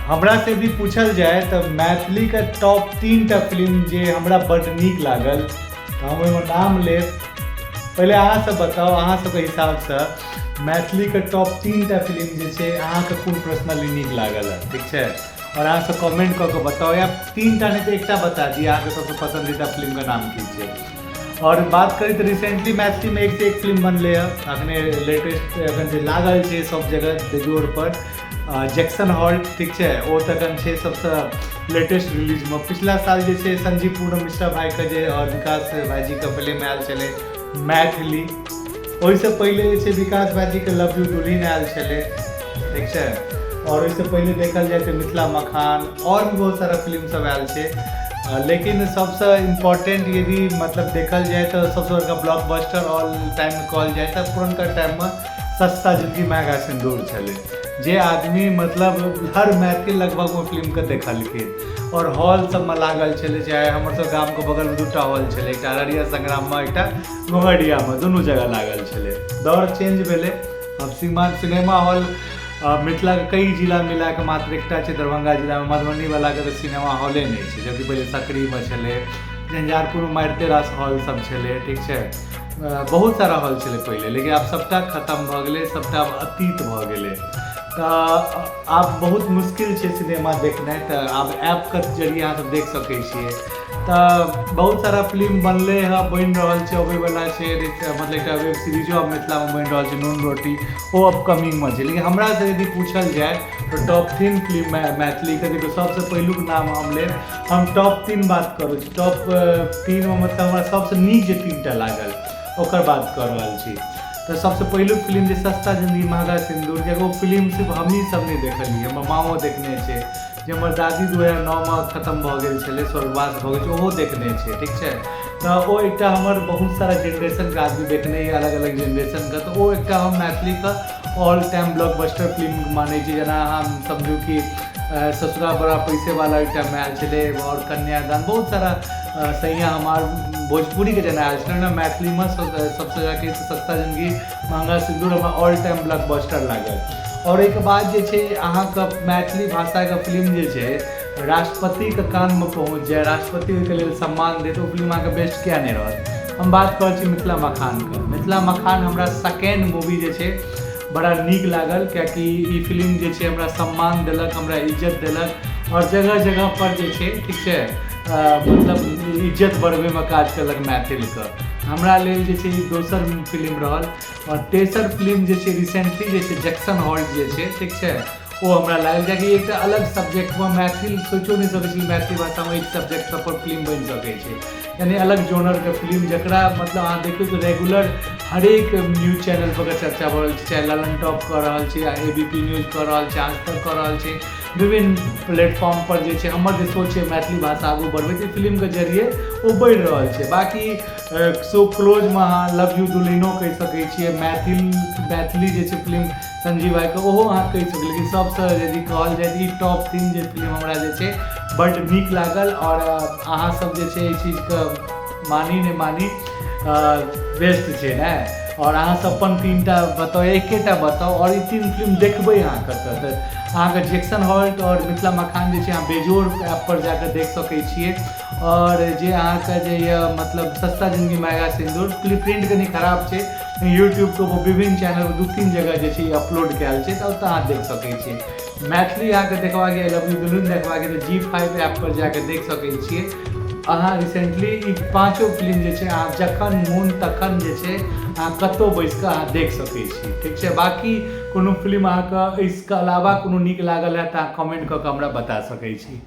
हमरा से भी पूछल जाय तऽ मैथिलीके टॉप 3 टा फिल्म जे हमरा बड्ड नीक लागल, तऽ हम ओहिमे नाम लेब। पहिले अहाँसभ बताउ, अहाँ सबके हिसाबसँ मैथिलीके टॉप 3 टा फिल्म जे छै, अहाँके कोन पर्सनली नीक लागल हँ? ठीक छै, आओर अहाँसभ कमेंट कऽ कऽ बताउ, या 3 टा नहि तऽ एकटा बता दिअ, अहाँके सबसँ पसन्दीदा फिल्मके नाम की छै। आओर बात करी तऽ रिसेंटली मैथिलीमे एक से एक फिल्म बनलै हँ। अखने लेटेस्ट एखन जे लागल छै सब जगह बेजोड़ पर, जैक्सन हॉल्ट, ठीक छै, ओ तऽ एखन छै सबसँ लेटेस्ट रिलीजमे। पिछला साल जे छै संजीव पूर्ण मिश्रा भाइके जे आओर विकास भाइजीके फिल्म आयल छलै मैथिली। ओहिसँ पहिले जे छै विकास भाइजीके लव यू दुल्हिन आयल छलै, ठीक छै। आओर ओहिसँ पहिले देखल जाय तऽ मिथिला मखान, आओर भी बहुत सारा फिल्म सब आयल छै। लेकिन सबसँ इम्पोर्टेंट यदि मतलब देखल जाय तऽ सबसँ बड़का ब्लॉकबस्टर ऑल टाइम कहल जाय तऽ पुरनका टाइममे सस्ता जिंदगी महगा सिन्दूर छलै, जे आदमी मतलब हर मैथिल लगभग ओ फिल्मके देखलखिन आओर हॉल सबमे लागल छलै। चाहे हमर सब गामके बगलमे 2 टा हॉल छलै, एकटा अररिया संग्राममे, एकटा घोघडियामे, दुनू जगह लागल छलै। दौर चेंज भेलै। आब सिनेमा हॉल मिथिलाके कई जिला मिलाके मात्र एकटा छै दरभंगा जिलामे। मधुबनी वालाके तऽ सिनेमा हॉले नहि छै, जबकि पहिले सकरीमे छलै, झंझारपुरमे मारिते रास हॉल सब छलै, ठीक छै। बहुत सारा हॉल छलै पहिले, लेकिन आब सबटा खतम भऽ गेलै, सबटा आब अतीत भऽ गेलै। तऽ आब बहुत मुश्किल छै सिनेमा देखनाइ, तऽ आब ऐपके जरिए अहाँ सब देख सकै छियै। तऽ बहुत सारा फिल्म बनलै हँ, बनि रहल छै, अबैवला छै। मतलब एकटा वेब सीरीजो आब मिथिलामे बनि रहल छै, नून रोटी, ओ अपकमिंगमे छै। लेकिन हमरासँ यदि पूछल जाय तऽ टॉप 3 फिल्म मैथिलीके, देखियौ, सबसँ पहिलुक नाम हम लेब। हम टॉप 3 बात करै छी, टॉप 3मे मतलब हमरा सबसँ नीक जे 3 टा लागल, ओकर बात कऽ रहल छी। तऽ सबसँ पहिलुक फिल्म जे सस्ता जिन्दगी महगा सिन्दूर, कियाकि ओ फिल्म सिर्फ हमही सब नहि देखलियै, हमर माँओ देखने छै, जे हमर दादी 2009मे खतम भऽ गेल छलै, स्वर्गवास भऽ गेल छै, ओहो देखने छै, ठीक छै। तऽ ओ एकटा हमर बहुत सारा जेनरेशनके आदमी देखने यऽ, अलग अलग जेनरेशनके। तऽ ओ एकटा हम मैथिलीके ऑल टाइम ब्लॉकबस्टर फिल्म मानै छी। जेना अहाँ समझू कि ससुरा बड़ा पैसे वाला एकटा आयल छलै, आओर कन्यादान, बहुत सारा, सैया हमार भोजपुरीके जेना आयल छलै ने, मैथिलीमे सबसँ जाके सस्ता जिन्दगी महंगा सिन्दूर हमरा ऑल टाइम ब्लॉकबस्टर लागल। आओर ओहिके बाद जे छै अहाँके मैथिली भाषाके फिल्म जे छै राष्ट्रपतिके कानमे पहुँच जाय, राष्ट्रपति ओहिके लेल सम्मान देत, ओ फिल्म अहाँके बेस्ट किया नहि रहत? हम बात करै छी मिथिला मखानके। मिथिला मखान हमरा सेकेंड मूवी जे छै बड़ा नीक लागल, कियाकि ई फिल्म जे छै हमरा सम्मान देलक, हमरा इज्जत देलक आओर जगह जगह पर जे छै, ठीक छै, मतलब इज्जत बढ़बैमे काज केलक मैथिलके। हमरा लेल जे छै ई दोसर फिल्म रहल। आओर तेसर फिल्म जे छै रिसेंटली जे छै जैक्सन हॉल्ट जे छै, ठीक छै, ओ हमरा लागल, कियाकि एकटा अलग सब्जेक्टमे मैथिल सोचियो नहि सकै छी मैथिली भाषामे एक सब्जेक्ट सब पर फिल्म बनि सकै छै, यानी अलग जोनरके फिल्म, जकरा मतलब अहाँ देखियौ तऽ रेगुलर हरेक न्यूज चैनल पर चर्चा भऽ रहल छै, चाहे ललन टॉप कऽ रहल छै या एबीपी न्यूज कऽ रहल छै, आज तक कऽ रहल छै। विभिन्न प्लेटफॉर्म पर जे छै हमर जे सोच छै मैथिली भाषा आगू बढ़बै, तऽ फिल्मके जरिए ओ बढ़ि रहल छै। बाँकी सो क्लोजमे अहाँ लव यू दुल्हनो कहि सकै छियै, मैथिली जे छै फिल्म संजीव भाइके, ओहो अहाँ कहि सकै। लेकिन सबसँ यदि कहल जाय तऽ ई टॉप 3 जे फिल्म हमरा जे छै बड्ड नीक लागल। आओर अहाँ सब जे छै एहि चीजके मानी नहि मानी, बेस्ट छै ने? आओर अहाँ सब अपन 3 टा बताउ, एकेटा बताउ। आओर ई तीन फिल्म देखबै अहाँ कतऽ? तऽ अहाँके जैक्सन हॉल्ट आओर मिथिला मखान जे छै अहाँ बेजोड़ ऐप पर जाकऽ देख सकै छियै। आओर जे अहाँके जे यऽ मतलब सस्ता जिन्दगी महगा सिन्दूर, प्रिंट कनि खराब छै, यूट्यूबके विभिन्न चैनल 2-3 जगह जे छै अपलोड कयल छै, तऽ ओतऽ अहाँ देख सकै छियै। मैथिली अहाँके देखबाक यऽ, लव यू दुल्हन देखबाक यऽ, तऽ जी5 ऐप पर जाकऽ देख सकै छियै अहाँ। रिसेंटली ई पाँचो फिल्म जे छै अहाँ जखन मोन तखन जे छै अहाँ कतहु बैस कऽ अहाँ देख सकै छी, ठीक छै। बाँकी कोनो फिल्म अहाँके एहिके अलावा कोनो नीक लागल है तऽ अहाँ कमेंट कऽ कऽ हमरा बता सकै छी।